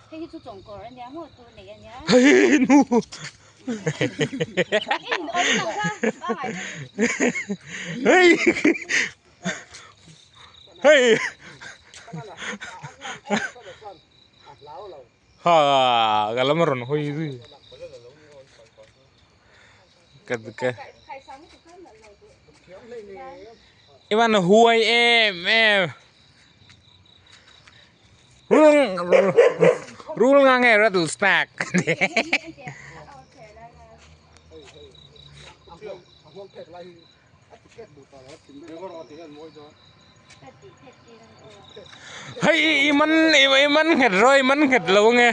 Hei hi chu chawngkawr a nia maw tur nei a nia. Hei nu. Hei. Hei. Ha ka lam a rawn hawi zui. Ka ka I van huai em em. Rul nga nge rattle snack. Hei i man i man nghet rawh i man nghet lo ange.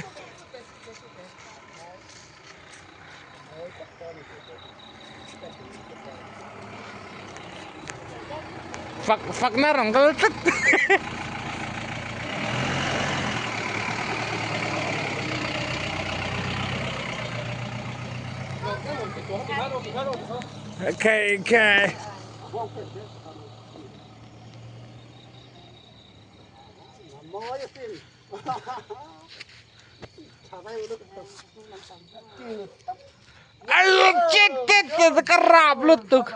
Fak fakna rawn kal tlat. Okay, okay. Ai chết chết chết ka rap lutuk.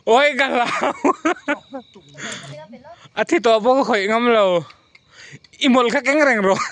Ôi ka hlau a thi tawh pawh ka khawih ngam lo i mawlh kha keng reng rawh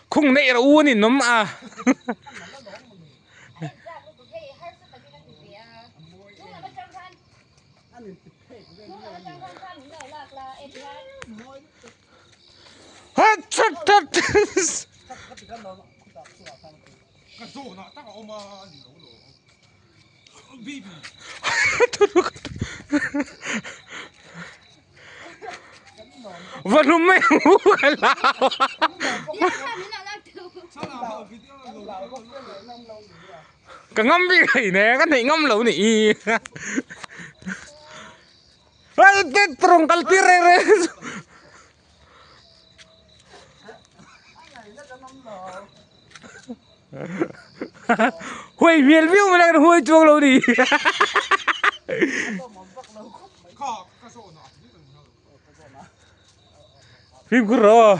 Khung neih ro u a ni nawm a. Va hlum mai ang u ka hlau ka ngam bik hlei ne ka neih ngam lo ni i rawng kal tir reng reng chu huai hmel viau mai la kan huai chuang lo ni. Fimkhur rawh aw.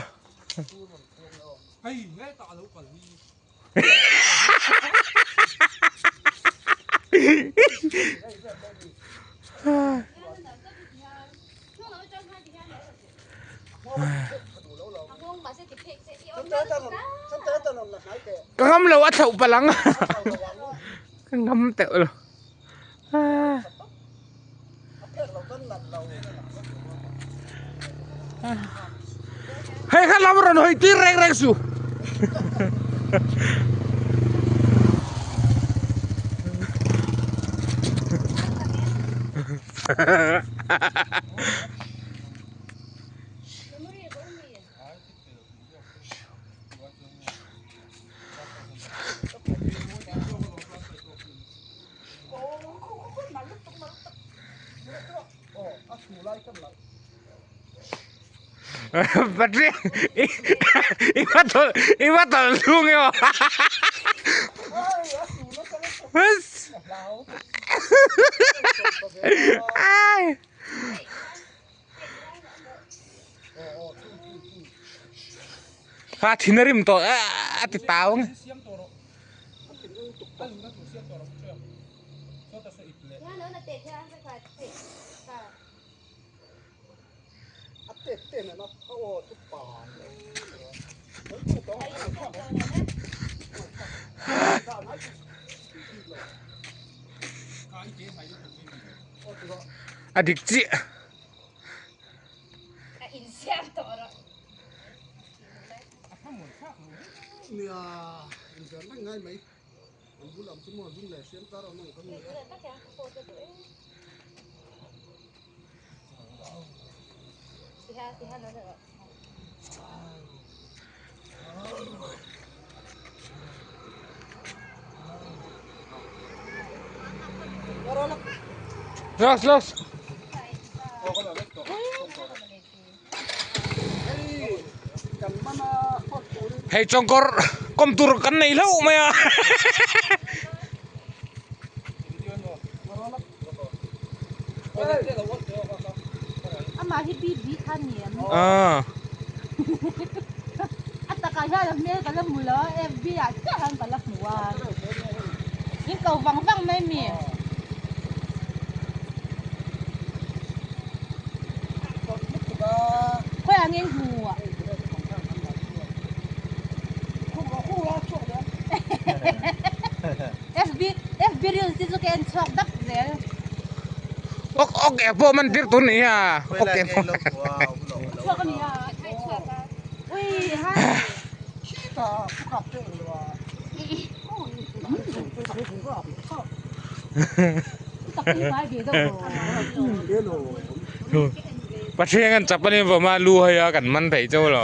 Ka ngam lo a thlauh palh ang ka ngam teuh lo. Hei kha lam rawn hawi tir reng reng suh. Patrik i va tawlh i va tawlh hlung em aw Kha thin a rim tawh a ti tau ang. A dik chiah. Los los. Hei chawngkawr kawm tur kan nei hlauh mai a. Amah hi BB kha ni em? Ah. A takah hian a hmel ka la hmu lo a, FB ah chiah khan ka la hmu a. In ko vang vang mai mi. Khawiah nge in hmu a? FB FB reels te chu ka en chhuak dap zel. Ok ok e pawh man tir tur ni a. Ok e pawh. Chhuak a ni a. Ui ha. Pathian kan chap ani vawm a lu hei a kan man thei chauh lo.